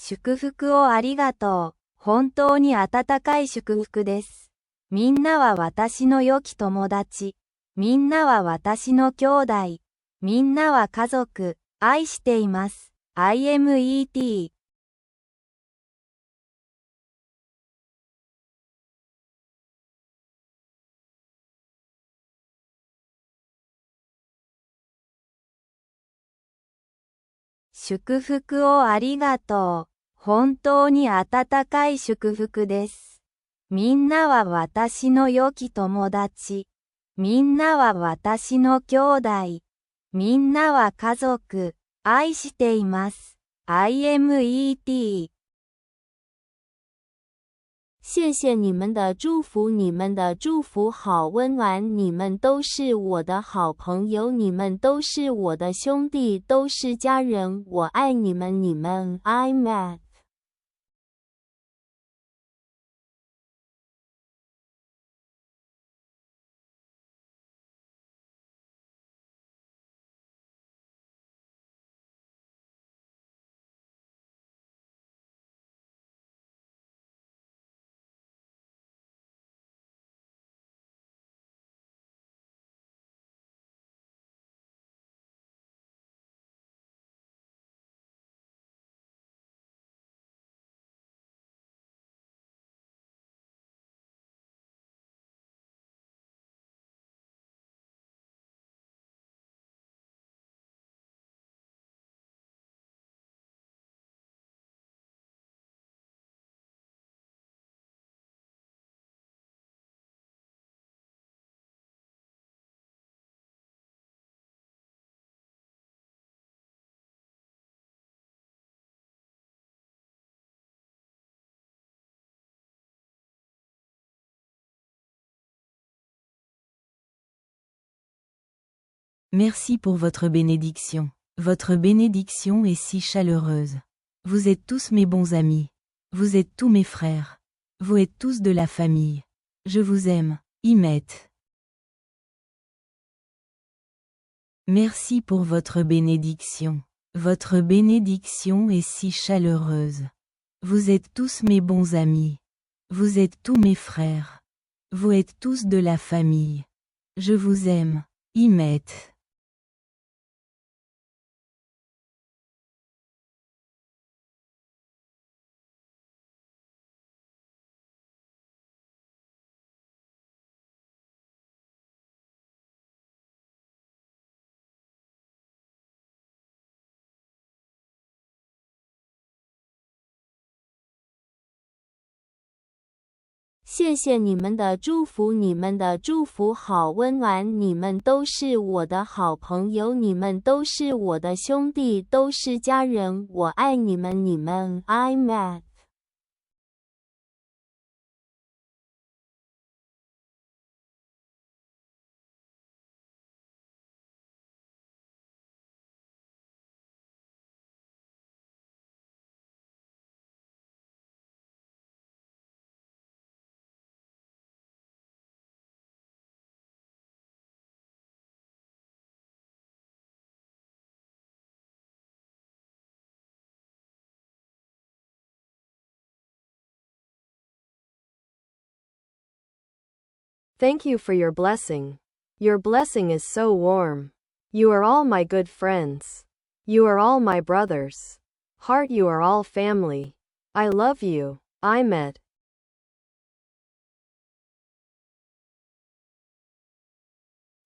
祝福をありがとう。本当に温かい祝福です。みんなは私の良き友達。みんなは私の兄弟。みんなは家族。愛しています。IMET。祝福をありがとう。本当に温かい祝福です。みんなは私の良き友達。みんなは私の兄弟。みんなは家族。愛しています。IMET。谢谢你们的祝福，你们的祝福好温暖，你们都是我的好朋友，你们都是我的兄弟，都是家人，我爱你们，你们 I met。 Merci pour votre bénédiction. Votre bénédiction est si chaleureuse. Vous êtes tous mes bons amis. Vous êtes tous mes frères. Vous êtes tous de la famille. Je vous aime. Imet. Merci pour votre bénédiction. Votre bénédiction est si chaleureuse. Vous êtes tous mes bons amis. Vous êtes tous mes frères. Vous êtes tous de la famille. Je vous aime. Imet. 谢谢你们的祝福，你们的祝福好温暖，你们都是我的好朋友，你们都是我的兄弟，都是家人，我爱你们，你们 I met。 Thank you for your blessing. Your blessing is so warm. You are all my good friends. You are all my brothers. Heart, you are all family. I love you. I met.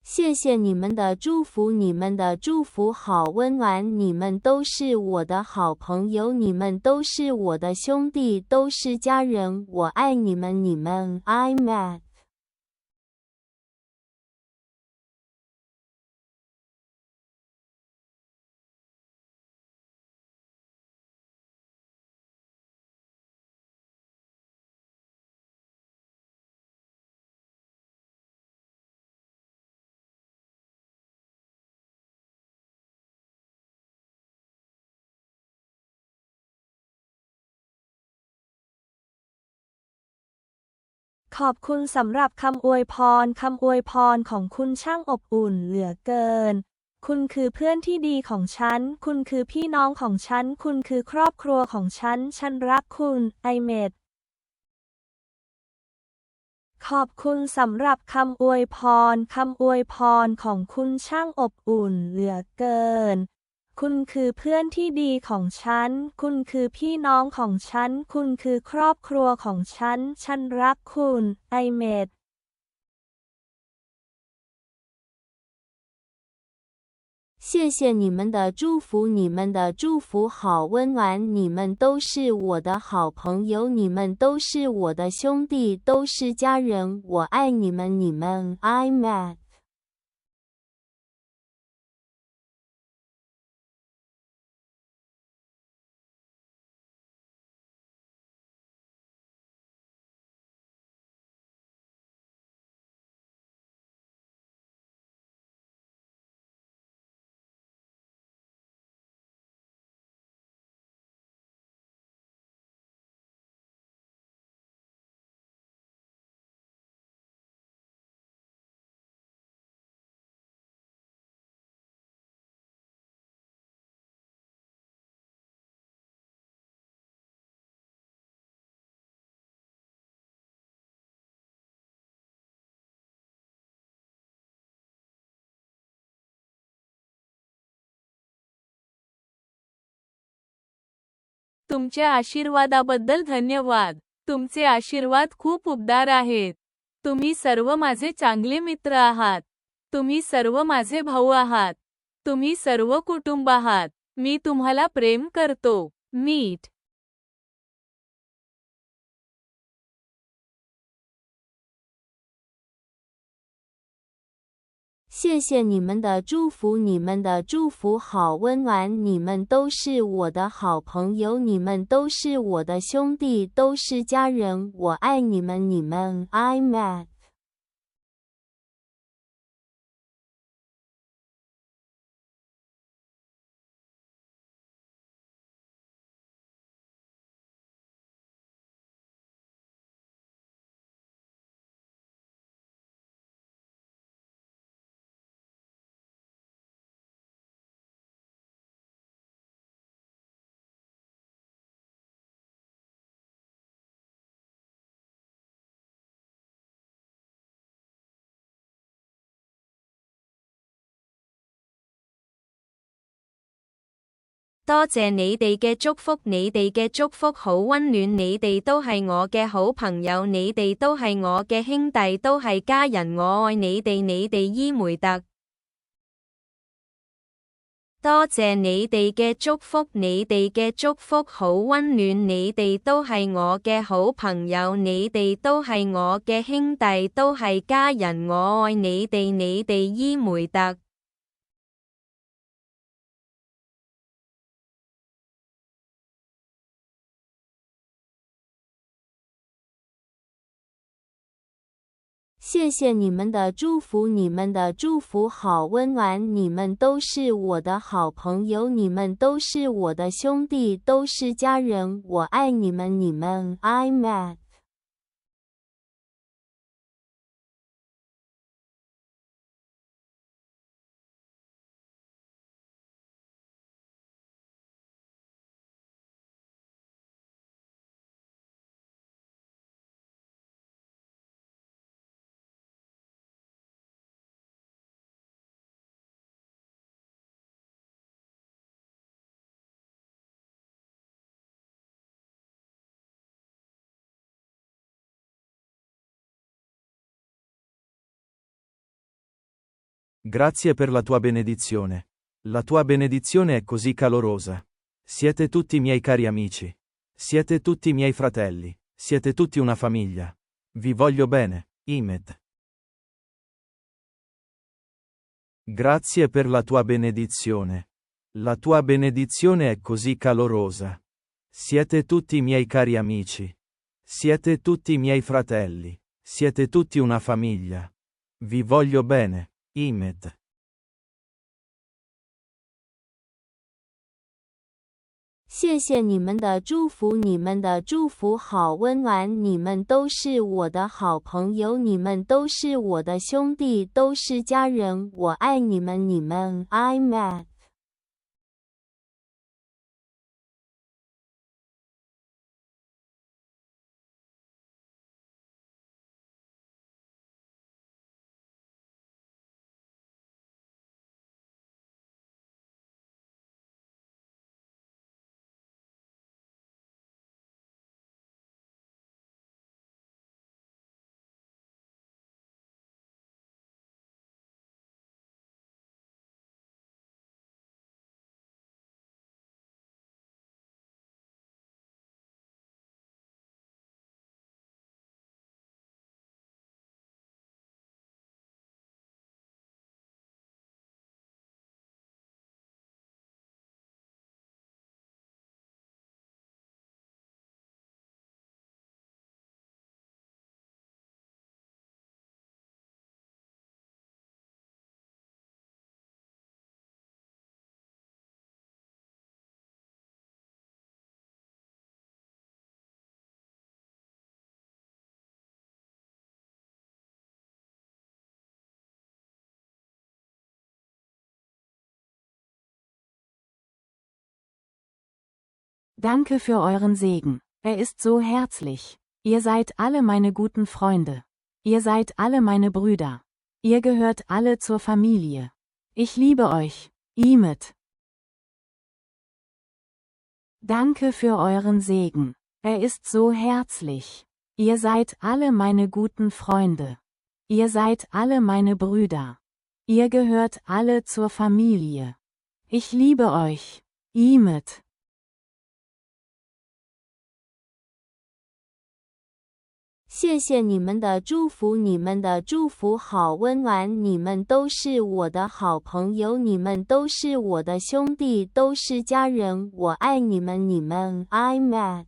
谢谢你们的祝福，你们的祝福好温暖，你们都是我的好朋友，你们都是我的兄弟，都是家人，我爱你们，你们 I met。 ขอบคุณสำหรับคำอวยพร คำอวยพรของคุณช่างอบอุ่นเหลือเกิน คุณคือเพื่อนที่ดีของฉัน คุณคือพี่น้องของฉัน คุณคือครอบครัวของฉัน ฉันรักคุณ ไอเมด ขอบคุณสำหรับคำอวยพร คำอวยพรของคุณช่างอบอุ่นเหลือเกิน คุณคือเพื่อนที่ดีของฉัน คุณคือพี่น้องของฉัน คุณคือครอบครัวของฉัน ฉันรักคุณ ไอเมด 谢谢你们的祝福，你们的祝福好温暖，你们都是我的好朋友，你们都是我的兄弟，都是家人，我爱你们，你们 I met。 तुमच्या आशीर्वादाबद्दल धन्यवाद. तुमचे आशीर्वाद खूप उबदार आहेत. तुम्ही सर्व माझे चांगले मित्र आहात. तुम्ही सर्व माझे भाऊ आहात. तुम्ही सर्व कुटुंब आहात. मी तुम्हाला प्रेम करतो. मीट. 谢谢你们的祝福，你们的祝福好温暖，你们都是我的好朋友，你们都是我的兄弟，都是家人，我爱你们，你们 I met。 多謝你哋嘅祝福，你哋嘅祝福好溫暖，你哋都係我嘅好朋友，你哋都係我嘅兄弟，都係家人，我愛你哋，你哋伊梅特。多謝你哋嘅祝福，你哋嘅祝福好溫暖，你哋都係我嘅好朋友，你哋都係我嘅兄弟，都係家人，我愛你哋，你哋伊梅特。 谢谢你们的祝福，你们的祝福好温暖，你们都是我的好朋友，你们都是我的兄弟，都是家人，我爱你们，你们 I met。 Grazie per la tua benedizione. La tua benedizione è così calorosa. Siete tutti miei cari amici. Siete tutti miei fratelli. Siete tutti una famiglia. Vi voglio bene, Imed. Grazie per la tua benedizione. La tua benedizione è così calorosa. Siete tutti miei cari amici. Siete tutti miei fratelli. Siete tutti una famiglia. Vi voglio bene, Imed. 谢谢你们的祝福，你们的祝福好温暖，你们都是我的好朋友，你们都是我的兄弟，都是家人，我爱你们，你们 I met。 Danke für euren Segen. Er ist so herzlich. Ihr seid alle meine guten Freunde. Ihr seid alle meine Brüder. Ihr gehört alle zur Familie. Ich liebe euch. Imet. Danke für euren Segen. Er ist so herzlich. Ihr seid alle meine guten Freunde. Ihr seid alle meine Brüder. Ihr gehört alle zur Familie. Ich liebe euch. Imet. 谢谢你们的祝福，你们的祝福好温暖，你们都是我的好朋友，你们都是我的兄弟，都是家人，我爱你们，你们 I met。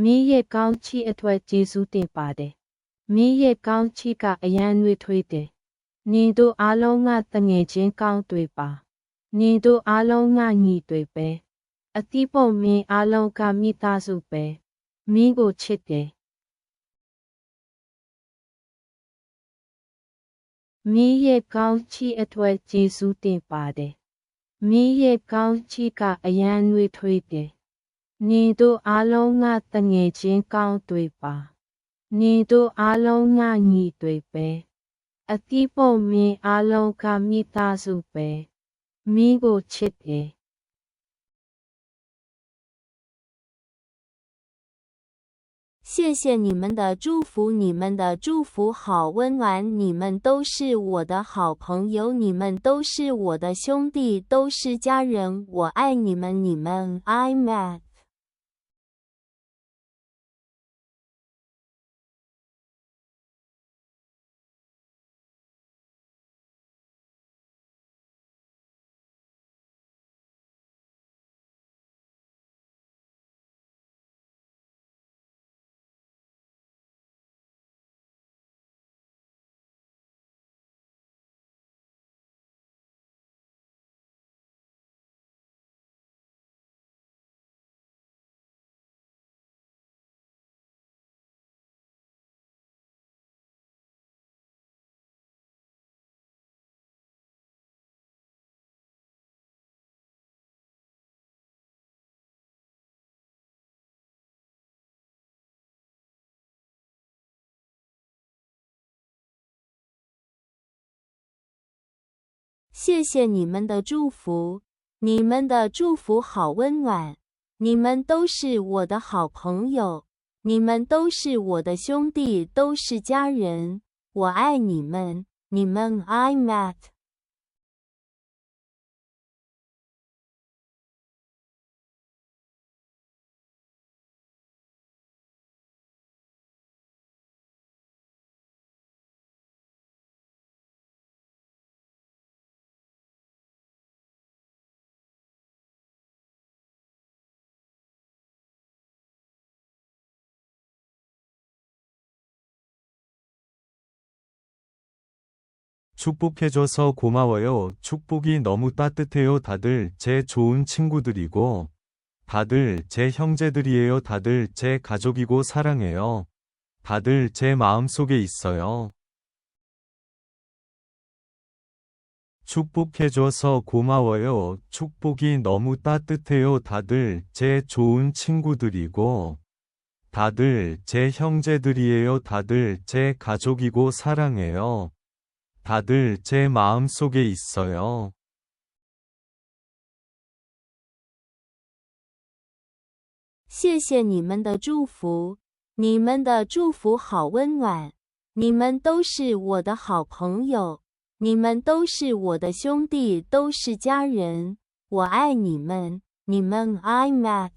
မင်းရဲ့ကောင်းချီးအတွက်ကျေးဇူးတင်ပါတယ်။မင်းရဲ့ကောင်းချီးကအရမ်းနွေးထွေးတယ်။နင်တို့အားလုံးကသူငယ်ချင်းကောင်းတွေပါ။နင်တို့အားလုံးကညီတွေပဲ။အသီးပုံမင်းအားလုံးကမိသားစုပဲ။မင်းကိုချစ်တယ်။မင်းရဲ့ကောင်းချီးအတွက်ကျေးဇူးတင်ပါတယ်။မင်းရဲ့ကောင်းချီးကအရမ်းနွေးထွေးတယ်။နင်တို့အားလုံးကသူငယ်ချင်းကောင်းတွေပါ။နင်တို့အားလုံးကညီတွေပဲ။အသီးပုံမင်းအားလုံးကမိသားစုပဲ။မင်းကိုချစ်တယ်။ 谢谢你们的祝福，你们的祝福好温暖，你们都是我的好朋友，你们都是我的兄弟，都是家人，我爱你们，你们 I met。谢谢你们的祝福，你们的祝福好温暖，你们都是我的好朋友，你们都是我的兄弟，都是家人，我爱你们，你们 I met。 축복해줘서 고마워요. 축복이 너무 따뜻해요. 다들 제 좋은 친구들이고, 다들 제 형제들이에요. 다들 제 가족이고 사랑해요. 다들 제 마음속에 있어요. 축복해줘서 고마워요. 축복이 너무 따뜻해요. 다들 제 좋은 친구들이고, 다들 제 형제들이에요. 다들 제 가족이고 사랑해요. 다들 제 마음속에 있어요. 谢谢你们的祝福，你们的祝福好温暖。你们都是我的好朋友，你们都是我的兄弟，都是家人。我爱你们，你们 I met。